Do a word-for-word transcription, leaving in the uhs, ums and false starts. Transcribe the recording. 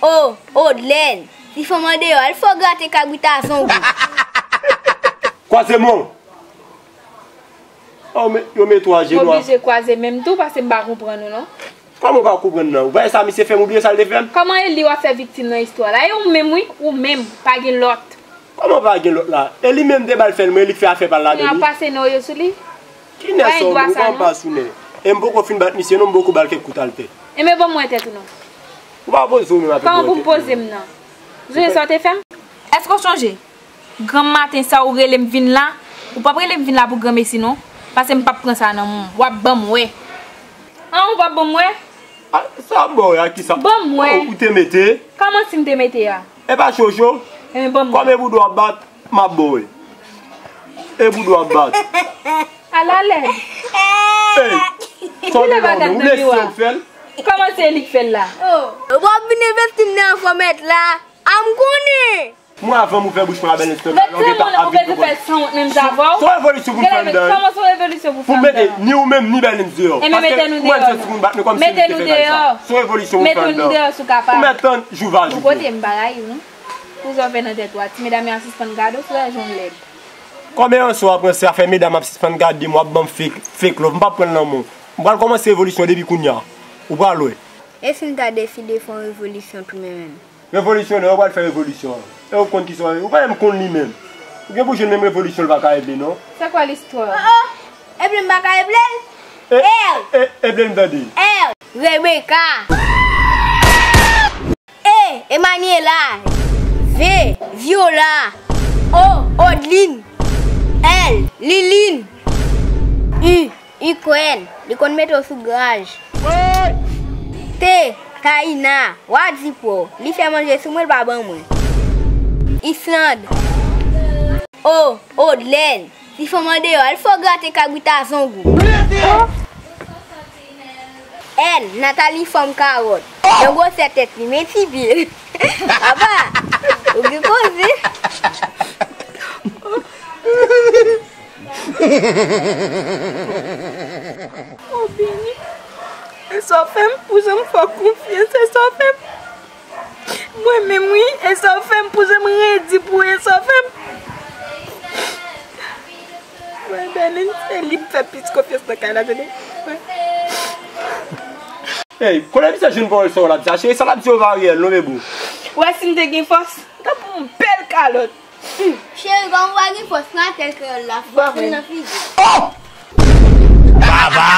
O, Odlèn, ti fanm andeyò, al fè w grate kabrit a zong ou. Kwaze men w. Oh, men, yo mete w ajenou. M oblije kwaze men m tou, paske m pa konprann ou non. Kòman w pa konprann nan? Ou pa wè sa misye fè m, ou bliye sa l te fè m? Kòman e li w ap fè viktim nan istwa la? E ou menm wi, ou menm, pa gen lòt. Kòman pa gen lòt la? E li menm de bal fè l, mwen, e li k fè afè pa l ladan li. Kounya w pase nò yo sou li? Ki nè sa w, ou pa anba sou nè. E m poko fin bat misye non, m poko ba l kèk kout al tè. Enben ban m wè tèt ou non. Ou pa poze w menm avèk mwen. Kòman pou m poze m nan? Ou sonje sa w te fè m? Èske w sonje? Granm maten sa ou rele m vin la? Ou p ap rele m vin la pou granmesi non. Paske m p ap pran sa nan men w. W ap ban m wè. An, ou p ap ban m wè? A, sa m ba w a kisa? Ban m wè. Ou te mete? Kòman si m te mete a? E pa cho cho? Enben ban m wè. Kòm e bouda w ap bat, m ap ba w. E bouda w ap bat. Ala lèd. Ey, sa w te la ou lese w fè l? Kòman se li k fè l la? Oh, w ap vin envesti m nan fòmèt la. A m konnen. Mwen avan m ouvè bouch mwen a Bèlens nan, ou gentan ap vin pran. Ou bezwen fè sanwont menm jan avè w? Se yon revolisyon pou m fè anndan wi. Kòman se yon revolisyon pou fè anndan? Pou m mete ni ou menm ni Bèlens deyò. Paske mwen santi moun bat nou kòmsi li te fè bagay sa. Se yon revolisyon pou m fè anndan. Ou mèt tann jou va jou. Bon kote m pa rayi w non. Pou sa w fè nan tèt ou a, ti medam yo ap sispann gade w, frè, jan w lèd. Kòman yon swa w ap ranse afè medam ap sispann gade m, w ap ban m fake, fake love, m p ap pran l nan men w. M pral kòmanse revolisyon depi kounye a. Ou pral wè. E si m ta deside fè yon revolisyon tou menm menm? Revolisyon nan, ou pral fè revolisyon an. E ou konn kisa w, ou pa menm konn li menm. Ou gen pou jwenn menm revolisyon l pa ka regle non. C'est quoi l'histoire? Oh, oh. Epi m pa ka regle l? E, e, epi m tande. R, Rebecca. E, Emaniela. V, Viola. O, Odlin. L, Lilin. U, Ukraine, li konn mete w sou graj. T, Taina, wa di pwò, li fè manje sou mwen, l pa ban mwen. Islande. O, Odlèn, ti fanm andeyò, al fè w grate kabrit a zong ou. N, Nathalie fanm kawòt, nan gwosè tèt li, men ti pye. Papa, ou gen koze. O beni. E sa w fè m pou jan m fè w konfyans, e sa w fè m. Mwen menm wi, e sa w fè m pou jan m redi pou w, e sa w fè m. Mwen Bèlin, se li m fè plis konfyans nan kay la, tande. Ey, konnen misye jwenn pawòl sa w l ap di a, cheri, sa l ap di yo pa reyèl non, bebe. Ou wè si m te gen fòs, m t ap pran yon bèl kalòt. Cheri, kòm ou pa gen fòs, pran tèl kreyòl la, fòs vin nan figi. Baba!